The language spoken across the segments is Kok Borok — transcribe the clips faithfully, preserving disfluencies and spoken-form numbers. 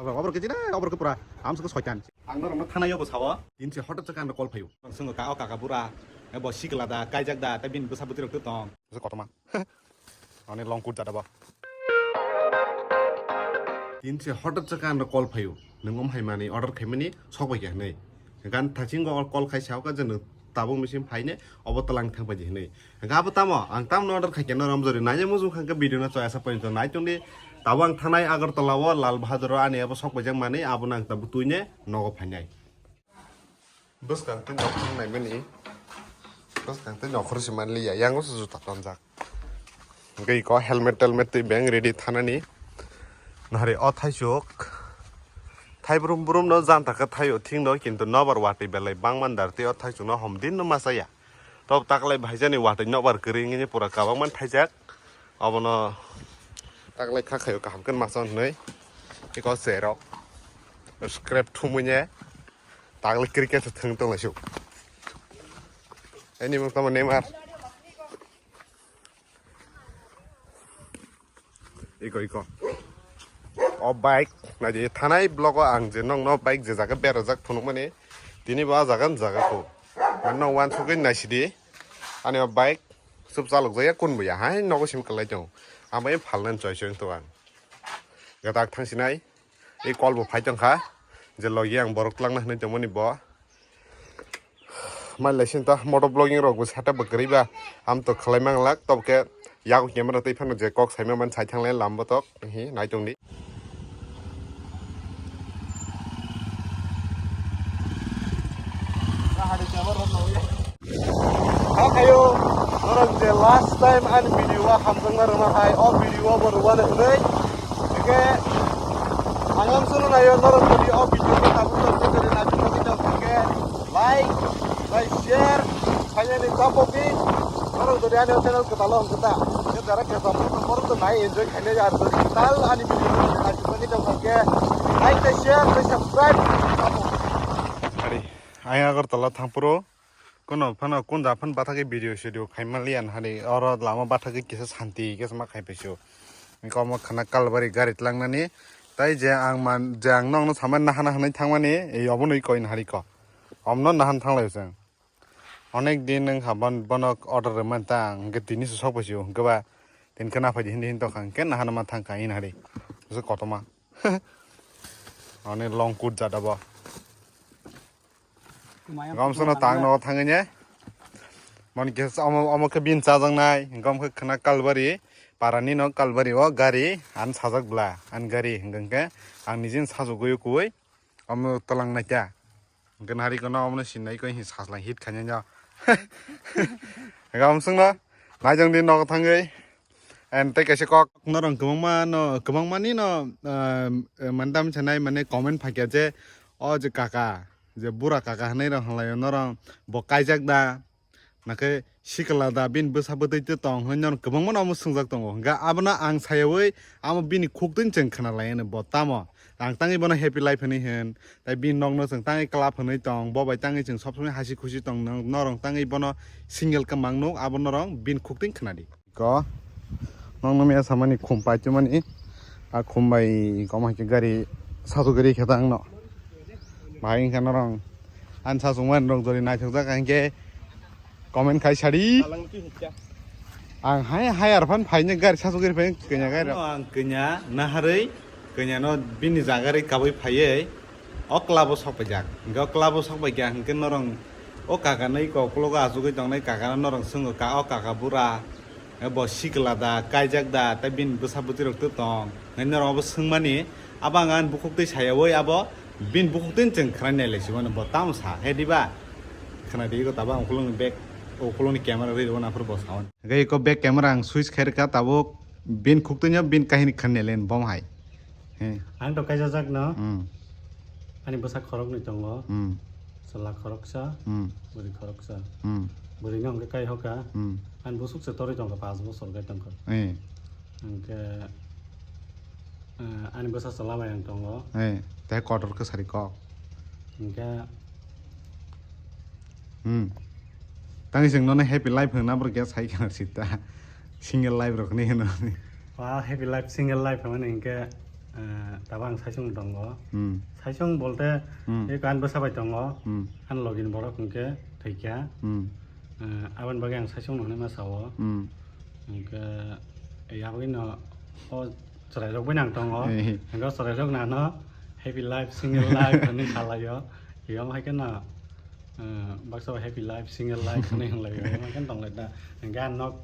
Obor ke jina, obor ke pura, am soko soitan. Ang norok no thana yo bo sao. Tin se hotot se kan call phayo. Ang songo ka o kaka bura, e bo sikla da, kaijak da, ta bini bwsa bwtwi rok tong. Bwsa kotorma. Ani long kut jada ba. Tin se hotot se kan call phayo. Nwng om hai mani order khai mani sok bai khe hwnwi. Gan thaching go call khai sao ka je nwng tabuk machine phaine obo tlang thang bai di hwnwi. Hwnkhe abo tamo? Ang tamno order khaikhe no romjori naina muchung kha hwnkhe video no chaya sa poito nai tongdi. Tabuk ang thanai Agartala o Lal Bahadur o ani abo sok paijak manwi abono ang tabuk twine nogo phainai. Bwskang tei nokhor naimani. Bwskang tei nokhor se manliya, yango se juta tonjak. Hwnkhe iko helmet telmet tei beng ready thanani. Nahari o thaisuk. Thai brum brum no janta khe thaio thik no, kintu nobar watwi belai bangman dar tei o thaisuk no hom din no ma chaya. Tok taklai bhaijani watwi nobar kwrwi wngwi pura kabangma thaijak. Obono taklai kha khaio kaham khe masa hwnwi. Iko cherok. Scrap thumwi ne. Taklai cricket se thwng tong laisuk. Ani mung tamo Neymar. Iko, iko. O bike, naidi thanai vlog o ang je nokno bike je jaga berajak phunukmani, tini bo a jaga ni jaga khu. Mane nok uansugwi naisidi, ani o bike chup chalok jaya kun buya, hai nogo simi kwlai tongo. Ang bai phalnani choi choi wngtong ang. Gadak thangsinai, i call bo phai tongkha, je logi ang borok twlangna hwnwi tongmani bo. Mai lai sinta moto vlogging rok bo setup bo kwrwi ba, am to khlai manglak, tobo khe yago camera tei phano je kok saima man sai thanglai lam botok hi nai tongdi. Hakhayo, norok je last time ani video o hamjakna rwna hai, o video o bo rwani hwnwi. Hwnkhe ang amsano naio, norok jodi o video no tabuk tabuk jodi naitugwi tongkha khe, like, bai share, khainani chapo pi, norok jodi ani channel kwtalo hwnkhe ta, khe jara khe chapo, norok to nai enjoy khainai ar jodi kwtal ani video no naitugwi tongkha khe, like tei share tei subscribe. Ari, ayang Agartala thangphuru, kono phano kun da phan bathagwi video sidio khaimaliya nahari, oro lama bathagwi kisa santi kisa ma khai paisio. Komo khana Kalbari gari tlangnani, tai je ang man, je ang nokno samani nahana hwnwi thangmani, ei obono koi nahari ko. Omno nahan thanglai chwng. Onek din wng kha bon-, bono order rwmani ta ang hwnkhe tini se sok paisio, hwnkhe ba tini khe naphai di hindi hindi tongkha, hwnkhe nahana ma thangkha hini hari. Bwswk kotorma. Ani long kut jada bo. Gomsono tang no thangwi ne. Mon khe omo, omo khe bin chajaknai, hwnkhe omo khe khwna Kalbari, parani no Kalbari o gari, ang sajak bla, ang gari, hwnkhe ang nijin sajagwi o kui, omo twlang naikha. Hwnkhe nari kono omono sinai koi hi sajlai hit khainai no. Gomsongno naijong di nogo thangwi. And tei kaisa kok norong kwbangma no, kwbangmani no, ah, mandam sanai mane comment phaikha je, o je kaka, je bura kaka hinwi rok hinlaio norong bo kaijak da, nakhe sikla da bini bwsa bwtwi tong hinwi norong kwbangma no omo swngjak tongo. Hwnkhe abono ang sayawi amo bini khuktwini chwng khwnalaiani bo tamo. Ang tangwi bono happy life hinwi hwn, tai bini nokno chwng tangwi club hinwi tong, bo bai tangwi chwng sob somoi hasi khusi tong, norong tangwi bono single kwmang nuk, abo norong bini khuktwini khwnadi. Ko, nokno mia samani khum paitwmani, a khum bai kom hai khe gari sasu gari khe ta ang no. Bahai wngkha norong, ani sasung mani rok jori naithok jak hai khe comment khai sadi. Ang hai, hai ar phan phaini gari sasu gari phai kanya gari. Ang kanya naharwi, kanya no bini jaga ri kabui phaiwi, o club o sok paijak. Hwnkhe o club o sok paikha hwnkhe norong o kaka nai kok ulo asugwi tongnai kaka no norong swngo ka o kaka bura. Bo sikla da, kaijak da, tei bini bwsa bwtwi rok tong. Nai norok abo swngmani, abo ang ani bukhuk twi sayawi abo bini bukhuk twi chwng khwnai nai lai simano bo tamo sa khe diba? Khwnadi iko tabo ang ukulungni bag, ukulungni camera ri rwna phuru bo sawi. Hwnkhe iko bag camera ang switch khairwkha tabuk bini khuktwino bini kahini khwnai len bom hai. He. Ang to kaijajak no. Hmm. Ani bwsa khoroknwi tongo. Hmm. Chwla khoroksa, Hmm. bwrwi khoroksa. Hmm. Bwrwino hwnkhe kaihoka. Hmm. Ani bwswk se torwi tongkha, paanch bosor gai tongkha. Eh. Hwnkhe, eh, ani bwsa chwla bai ang tongo. Eh, tei kotor khe sari kok. Hwnkhe Hmm. Tangwi chwng nono happy life hwnna borok ya sai khna sita. Single life rok hinwi hwno. Wa, happy life, single life hwnmani hinkhe Eh, tabo ang saichung tongo. Hmm. Saichung bolte Hmm. e kan bwsa bai tongo. Hmm. An login borok hwnkhe thwikha. Hmm. Eh, aboni bagwi ang saichung no hwnwi ma sao. Hmm. Hwnkhe, eh, aboni no o chwrairok bai nang tongo. Eh. Hwnkhe o chwrairok nano happy life, single life hwnwi salaio. Yom hai kheno, eh, baksa bo happy life, single life hwnwi hwnlai o. Yom hai kheno tonglai da. Hwnkhe ang nok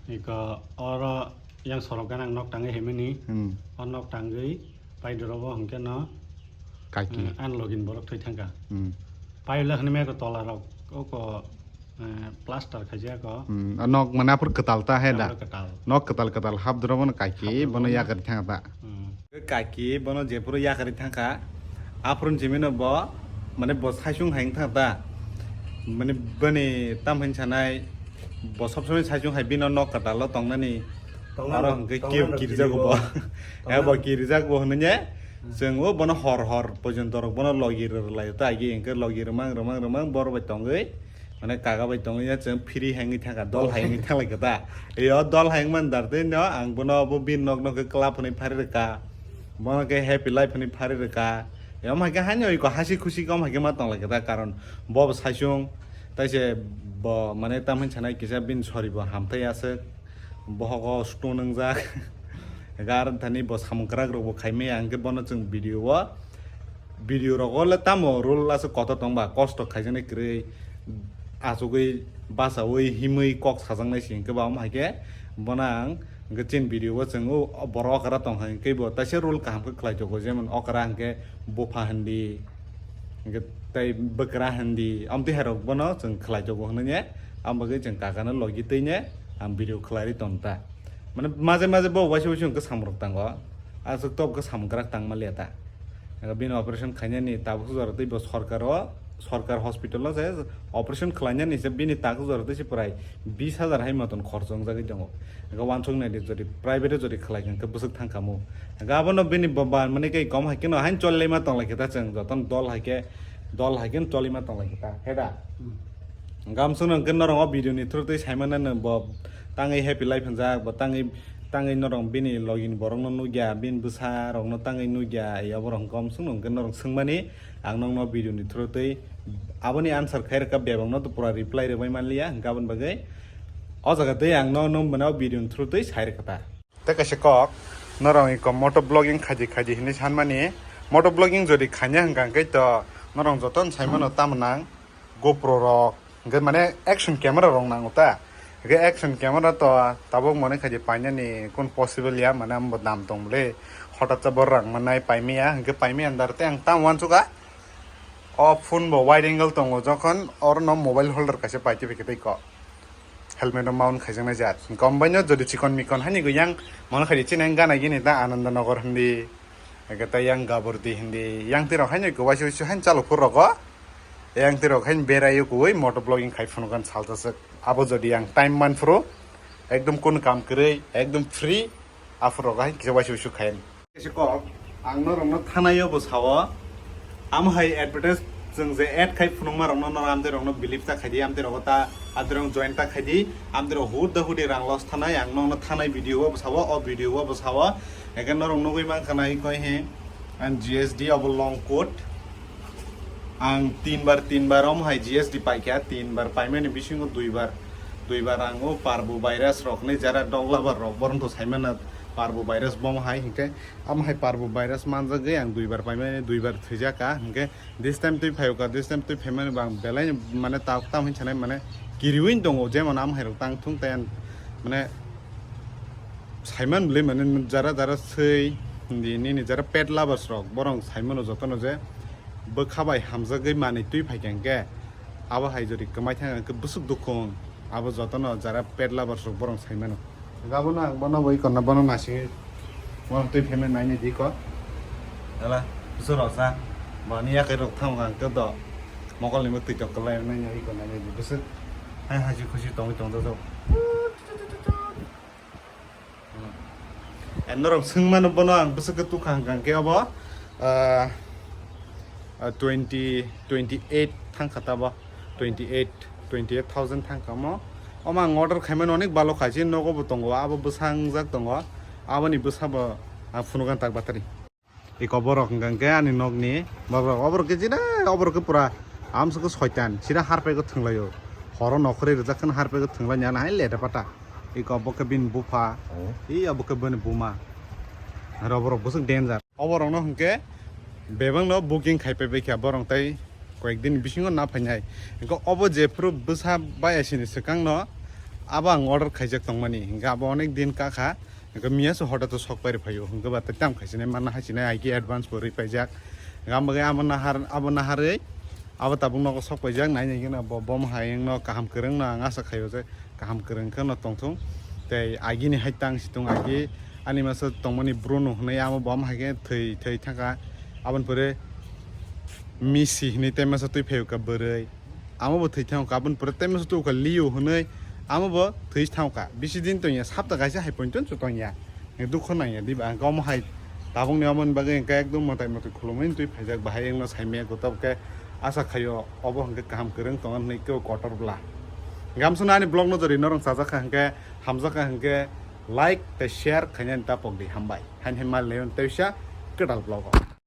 iko oro yang sorok gana ang nok tangwi himani. Hmm. O nok tangwi pai dorobo hwnkhe no, Kaki. Eh, an login borok thwi thangkha. Hmm. Pai le hwnwi meko tola rok oko, eh, plaster khaijak o. Hmm, a nok mane aphuru kwtal ta he da? Aphuru kwtal. Nok kwtal kwtal hap dorobo no kaki, Hap dorobo bono no. Yakari thangkha ta. Hmm. Kaki bono jephuru yakari thangkha, aphuru jimino bo, mane bo saichung hai wngkha ta. Mane boni tam hin sanai, bo sob somoi saichung hai bino nok kwtal o tongnani. Tongnani, Oro hwnkhe tongnani kebo no kirijak kiribo. Bo. Tongnani. Ebo kirijak bo hwnwi ne. Hmm. Chwng o bono hor hor pojonto rok bono logi rwrwlai ta agi hwnkhe logi rwmang rwmang rwmang bor bai tongwi mane kaga bai tongwi ya chwng free hai wngwi thangkha dol hai wngwi thanglaikha ta. Yo dol hai wngmani dar tei no ang bono bo bini nok nok khe club hwnwi phari rwkha bono khe happy life hwnwi phari rwkha. Yo hai khe haino iko hasi khusi kom hai khe ma tonglaikha ta karon bo bo saichung taise bo mane tamhin sanai kisa bini sori bo hamthai aswk. Bohogo stone wngjak. Gar thani bo samung kwrak rok bo khaimaya hwnkhe bono chwng video o, video rogo le tamo rule aswk kotor tongba kosto khaijaknai kwrwi achugwi bachaui himwi kok sajaknai si hwnkhe bo amo hai khe bono ang hwnkhe chini video o chwng o borok okra tong hai hwnkhe bo taisa rule kaham khe khlai tongo jemon okra hwnkhe bupha hindi. Hwnkhe tei bwkra hindi, amtwi hai rok bono chwng khlai tongo hwnwi ne, ang bagwi chwng kakano logi twi ne ang video khlai ri tong ta. Mane maje maje bo waisa waisa hwnkhe samung rok tango, aswk tok khe samung kwrak tang manliya ta. Bini operation khainani tabuk jora tei bo sorkar o, sorkar hospital o se operation khlainani se bini tak jora tei se prai bis hajar hai moton khorcho wngjagwi tongo. Hwnkhe uansuk nai di, jodi private o jodi khlai kha, hwnkhe bwswk thang kha mu. Hwnkhe abono bini bo ba, mani khe kom hai kheno hain choli lai ma tong lai khe ta chwng, jotono dol hai khe, dol hai kheno choli ma tong lai khe ta, he da? Hmm. Hwnkhe amsuk no hwnkhe norok o video ni through twi sai mano no bo tangwi happy life hwnjak, bo tangwi, tangwi norok bini logi ni borok no nukya, bini bwsa rok no tangwi nukya, ya borok hwnkhe amsuk no hwnkhe norok swng mani. Ang nokno video ni through twi aboni answer khai rwkha, bebak no to pura reply rwbai manliya, hwnkhe aboni bagwi o jaga twi ang no, no mano video ni through twi sai rwkha ta. Tei kaisa kok, norok iko moto vlogging khaidi khaidi hinwi sanmani, moto vlogging jodi khanya hwnkha hwnkhe to norok jotono sai mano tamo nang, GoPro rok, hwnkhe mane action camera rok nango ta. Hwnkhe action camera to tabuk mone khaidi painani kun possible ya, mane ambo dam tong bwle. Hotat sa bo rang manai paimaya, hwnkhe paimaya andar tei ang tamo uansukha. O phone bo wide angle tongo, jokhon oro no mobile holder kaisa paitwi phaikhe tei ko helmet o mount khaijaknai jat. Hwnkhe ombaino jodi chikon mikon haino yang mone khaidi chini gana gini ta Ananda Nagar hindi. Eke ta yang Gabordi hindi. Yang twi rok haino iko waisa waisa haino chalo phur rogo. Yang twi rok haino berai o kuwi moto vlogging khai phunukha salsa swk. Abo jodi yang time man phuru ekdom kun kam kwrwi, ekdom free, aphuru rogo haino kisa waisa waisa khayan. Kisa kok, ang norokno thanaio bo sao. Amo hai advertise chwng je ad khai phunukma rokno norok amtwi rokno believe ta khaidi, amtwi rogo ta, amtwi rok join ta khaidi, amtwi rok hurda hudi rang loss thanai, ang nokno thanai video o bo sao, o video o bo sao. Eke norok nugui mankha na iko he, ang G S D obo long coat. Ang tin bar, tin bar omo hai G S D paikha, tin bar paimani bisingo dui bar, dui bar ang o parbo virus rokni jara dogla bar rok borom to saimana parbo virus bomo hai hinkhe. Amo hai parbo virus manjagwi ang duibar paimani, duibar thwijak ka, hinkhe this time twi phaio ka, this time twi phaimani bo ang belai mane ta-, tamo hinwi sanai mane kiriwi tongo, jemon amo hai rok tang thung tei ang mane saiman bwlwi mane jara jara swi di nini jara pet lovers rok borok saimano jotono je bwkha bai hamjagwi manwi twi phaikha hinkhe abo hai jodi kwmai thang hinkhe bwswk dukhu wng abo jotono jara pet lovers rok borok saimano. Gabon ang bono bai konna bono nasing. Bono twi phaimani naini di ko. Ala, busu rok sa. Bani yakai rok thang ang to do. Mokol ni mukti tok kolai nai nai ko nai di busu. Hai haji khusi tong tong do. En norok sung mano bono ang busu ke tu khang khang ke abo. Ah, ah, twenty, twenty eight thang kha ta bo. Twenty eight, twenty eight thousand thang kha mo. Omo ang order khaimani onek balo khachi nogo bo tongo, abo bwsa wngjak tongo. Aboni bwsa bo ang phunugan tak batari. Iko borok hwnkha hwnkhe ani nokni borok, oborok khe chini, oborok khe pura amswk soitan, chini harpaigo thwnglaio. Horo nokhorwi rijak kheno harpaigo thwnglaini, ani hai lede pata. Iko obo khe bini bupha, oh, i obo khe bini buma. Aro borok bwswk danger. Oborokno hwnkhe bebakno booking khai paibaikha borok tei koyekdin bisingo na phainai. Hwnkhe obo jephuru bwsa bayasini swkangno abo ang order khaijak tongmani. Hwnkhe abo onek din kakha. Hwnkhe miya se hoda to sok pai rw phaio. Hwnkhe ba tei tam khaisinai manna haisinai aigi advance bo rwi paijak. Hwnkhe amo bagwi amo nahar, abo naharwi abo tabuk nogo sok paijak. Nai nai kheno bo bom hai wngno kaham kwrwngno ang asa khaio je kaham kwrwng kheno tongthung. Tei agini hai tang situng agi ani masa tongmani Bruno hwnwi amo bom hai khe thwi thwi thangkha. Aboni pore Messi hwnwi tei masa twi phaio ka bwrwi. Amo bo thwi thangkha, aboni pore tei masa twi kha Leo hwnwi, amo bo thwi thangkha. Bisi din tongya, sapta kaisa hai pointon chu tongya. Dukho nangya diba, ang omo hai tabukni omoni bagwi hwnkhe ekdom mwtai mwtai khulumwi twi phaijak, bahai wngno saimaya gotob khe asa khaio obo hwnkhe kaham kwrwng tongo hwnwi kebo kotor bla. Gamsano ani vlog no jori norok chajakha hwnkhe, hamjakha hwnkhe like tei share khainani tapok di, hambai. Hain hai mal leon teisa kwtal vlog o.